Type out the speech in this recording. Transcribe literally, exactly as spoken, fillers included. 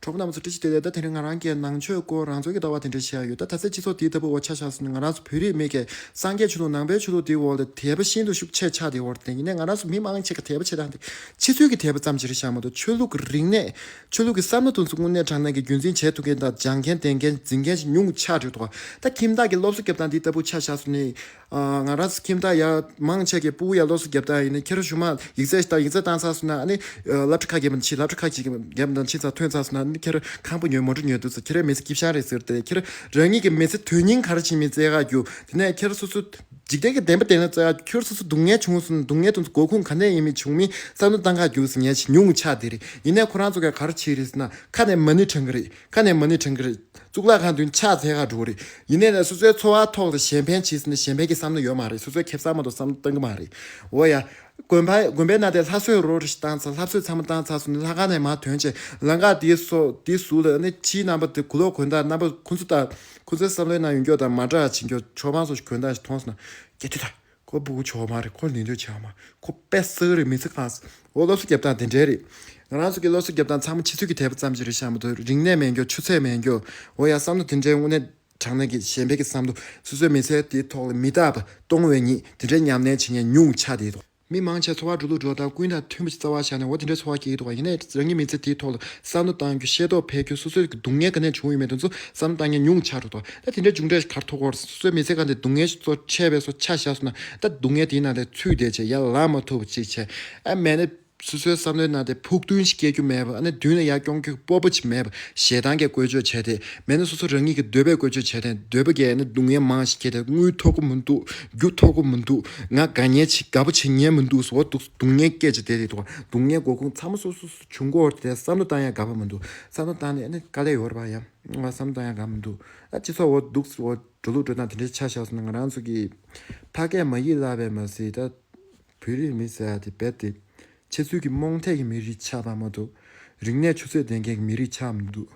གྲོགས་པོ་རྣམ་པ་ཚོ་བཀྲ་ཤིས་བདེ་ལེགས། ད་དེ་རིང་ང་རང་གིས་ནང་ཆོས་སྐོར་རང་ཚོད་ཀྱི་ལྟ་བ་དེ་འདྲ་བཤད་ཡ་ཡོད། ད་ད་ལྟ་སྤྱི་ཚོགས་དེའི་ལྟ་བུ་འོ་ཆ་བཞག་སོང་ན། ང་རང་ཚོ་བོད་རིགས་མི་གི་སངས་རྒྱས་ཆོས་ལུགས་ནང་པའི་ཆོས་ལུགས་དེའི་འོག་ལ་དད་པ་ཤིན་ཏུ་ཤུགས་ཆེ་ཆགས་དེའི་འོག་དེ་ཡིན་ནའི་ང་རང་ཚོ་མི་མང་ཆེ་གི་དད་པ་བྱེད་སྟངས་དེ་ཕྱི་ཚུལ་གྱི་དད་པ་ཙམ་ཅིག་རེད་ཤག་མ་གཏོགས་ཆོས་ལུགས་ཀྱི་རིག་གནས། ཆོས་ལུགས་ཀྱི་བསམ་བློ་དེ་ཚོ་དངོས་གནས་དྲང་གནས་ཀྱི་རྒྱུན་འཛིན་བྱེད་ཐུབ་མཁན་དང་སྦྱང་མཁན་དེ་མཁན་འཛིན་མཁན་ཞིག་ཉུང་ཆགས་འགྲོ་འདུག་ད་ཁྱིམ་བདག་གི་སློབ་གསོ་རྒྱབ་སྟངས་འདི་ལྟ་བུ་ཆ་བཞག་སོང་ནས། ཨ། ང་རང་ཚོ་ཁྱིམ་བདག་ཡ་མང་ཆེ་གི་སྤུ་གུ་ཡ་སློབ་གསོ་རྒྱབ་སྟངས་ཡིན་ན། ཁྱེད་རང་གཞུག་མ་ཡིག་ཚད་ཞིག་བཏང་། ཡིག་ཚད་བཏང་ཚར་སོང་ན་ཨ་ནི་སློབ་གྲྭ་ཁ་རྒྱབ་ནས་ཕྱིན། སློབ་གྲྭ་ཁ་ཅིག་རྒྱབ་ནས་ཕྱིན་ཚར་ཐོན་ཚར་སོང་ན་ཨ་ནི་ཁྱེད་རང་ཁང་པ་ཉོས། མོ་ཊ་ཉོས་འདུག་ཟེར། ཁྱེད་རང་མི་ཚེ་སྐྱིད་ཤང་རེད་ཟེར་ཏེ། ཁྱེད་རང་རང་ཉིད་ཀྱི་མི་ཚེ་དོན་སྙིང་ག་རེ་བྱེད་མིན་བཙལ་ག་རྒྱུགས། དེ་ནས་ཁྱེད་རང་སོ་སོ་འཇིག་རྟེན་གྱི་བདེན་པ་བདེན་ན་བཙལ་ག། ཁྱེད་རང་སོ་སོ་སྡུག་བསྔལ་བྱུང་སོང་ན་སྡུག་བསྔལ་དེ་ཚོ་སྒོ་ཁུངས་ག་ནས་ཡིན་མིན་བྱུང་མིན་བསམ་བློ་བཏང་ག་རྒྱུགས་ཟེར་མཁན་ཞིག་ཉུང་ཆགས་བསྡད་རེད། ཡིན་ནའི་ཁོ་རང་ཚོ་ག་ག་རེ་བྱེད་རེད་ཟེར་ན། ཁ་ནས་མ་ཎི་བགྲང་གི་རེད། ཁ་ནས་མ་ཎི་བགྲང་གི་རེད། གཙུག་ལག་ཁང་དུ་ཕྱག་འཚལ་ག་འགྲོ་གི་རེད། ཡིན་ནའི་ལས་སོ་སོའི་འཚོ་བ་ཐོག་ལ་གཞན་ཕན་བྱེད་ཟེར་ནས་གཞན་ཕན་གྱི་བསམ་བློ་ཡོད་མ་རེད། སོ་སོའི་ཁེ་བཟང་མ་གཏོགས་བསམ་བློ་བཏང་གི་མ་རེད། འོ་ཡ། དགོན་པ་དགོན་པའི་ནང་དེ་ལྷ་གསོལ་རོ་རེ་ཞིག་བཏང་ཚར། ལྷ་གསོལ་ཚང་མ་བཏང་ཚར་སོང་ནས་ལྷ་ཁང་ནས་མར་ཐོན་བྱས་ལམ་ཁ་དེའི་སོ་དེའི་ཟུར་ལ་ནི་ཕྱིའི་རྣམ་པ་དེ་གུ་ལོག་གོན་སྟངས། རྣམ་པ་ཁོ་ཚོ་དང་ཁོ་ཚོའི་བསམ་བློའི་ནང་ཡོད་རྒྱུ་དང་མ་འདྲ་བ་བྱེད་རྒྱུ་ཆོས་པ་ཚོ་ཞིག་གོན་སྟངས་ཞིག་མཐོང་སོང་ན། སྐྱེ་དུས་ད། ཁོ་སྤུ་གུ་ཆོག་མ་རེད། ཁོ་ལུས་འདོད་ཆགས་མ། ཁོ་དཔེ་བསགས་རེད། མི་ཚེ་གང་། འོ་སློབ་གསོ་རྒྱབ་སྟངས་དེ་འདྲའི་རེད། ང་རང་ཚོ་གི་སློབ་གསོ་རྒྱབ་སྟངས་ཚང་མ་ཕྱི་ཚུལ་གྱི་དད་པ་ཙམ་ཞིག་རེད་ཤག་མ་གཏོགས་རིག་གནས་མེད་རྒྱུ། ཆུ་ཚད་མེད་རྒྱུ། འོ་ཡ། བསམ་བློ་དེ་འདྲའི་དངོས་གནས་དྲང་གནས་ཀྱི་གཞན་ཕན་གྱི་བསམ་བློ། སོ་སོའི་མི་ཚེ་དེའི་ཐོག་ལ་མི་རྟག་པ་སྟོང་བའི་ཉིད་དེ་འདྲའི་ཉམས་ལེན་བྱེད་མཁན་ཉུང་ཆགས་བསྡད་འདུག་མི་མང་ཆེ་འཚོ་བ་འགྲོ་ལུགས་འགྲོ་སྟངས་ཀུན་དང་མཐུན་པ་ཞིག་རྩ་བ་བཞག་ནས་འོ་དེ་འདྲའི་འཚོ་བ་སྐྱེལ་གྱི་འདུག་ག་ཡིན་ནའི་རང་ཉིད་མི་ཚེ་དེའི་ཐོག་ལ་བསམ་བློ་བཏང་རྒྱུ། ཤེས་རྟོགས་འཕེལ་རྒྱུ། སོ་སོའི་སྡུག་བསྔལ་ག་ནས་བྱུང་ཡོད་མེད་དེ་ཚོ་བསམ་བློ་བཏང་མཁན་ཉུང་ཆགས་འགྲོ་འདུག་ད་དེ་འདྲའི་མཇུག་འབྲས་ག་རེ་ཐོབ་ཀྱི་ཡོད་རེད། སོ་སོའི་མི་ཚེ་གང་དེ་སྡུག་བསྔལ་ཚོ་ཆད་པའི་བཟོ་ཆ་བཞག་སོང་ན། ད་སྡུག་བསྔལ་དེའི་ནང་ལ་ཚུད་བསྡད་བྱས་ཡར་ལངས་མ་ཐུབ་པ་ཅིག་བྱས། ཨ་མེད་ན་སོ་སོའི་བསམ་བློའི་ནང་དེ་ཕུགས་འདུན་ཞིག་སྐྱེ་རྒྱུ་མེད་པ། ཨ་ནི་མདུན་ལ་ཡར་སྐྱོང་རྒྱུ་སྤོབས་པ་ཅིག་མེད་པ། ཞེ་སྡང་གིས་བཀོལ་སྤྱོད་བྱས་ཏེ། མེད་ན་སོ་སོ་རང་ཉིད་ཀྱི་འདོད་པས་བཀོལ་སྤྱོད་བྱས་ཏེ། འདོད་པ་གིས་ཨ་ནི་སྡུག་བསྔལ་མང་ཞིག་སྐྱེས་ཏེ། དངུལ་ཐོབ་ཀྱི་མི་འདུག་རྒྱུ་ཐོབ་ཀྱི་མི་འདུག་ང་དགའ་ཉེ་ཆེ་དགའ་པོ་བྱེད་ཉན་མི་འདུག་ཟེར། འོ་སྡུག་སྡུག་བསྔལ་སྐད་ཅིག་དེ་རེད་འདུག་སྡུག་བསྔལ་སྒོ་ཁུངས་ཚང་མ་སོ་སོ་སོ་བྱུང་གི་ཡོད་རེད་དེ། བསམ་བློ་བཏང་ཡ་དགའ་པོ་མི་འདུག་བསམ་བློ་བཏང་ནས་ཨ་ནི་དཀའ་ལས་ཡོད་རེད་པ། ཡ། ང་བསམ་བློ་བཏང་ཡ་དགའ་མི་འདུག་ཨ་སྤྱི་ཚོགས་འོ་སྡུག་འོ་འགྲོ་ལུགས་འགྲོ་སྟངས་དེ་འདྲའི་ཆ་བཞག་སོང་ན། ང་རང་ཚོ་གི་ཕ་སྐད་མ་ཡིག་བརླག་པས་མ་ཟད། ད་བོད་རིགས་མི་ཟེར་ཡ་དེ་རྦད་དེ་ཕྱི་ཚུལ་གྱི་རྨོངས་དད་ཀྱི་མི་རིགས་ཆགས་པ་མ་གཏོགས་རིག་གནས་ཆུ་ཚད་ལྡན་མཁན་གྱི་མི་རིགས་ཆགས་མི་འདུག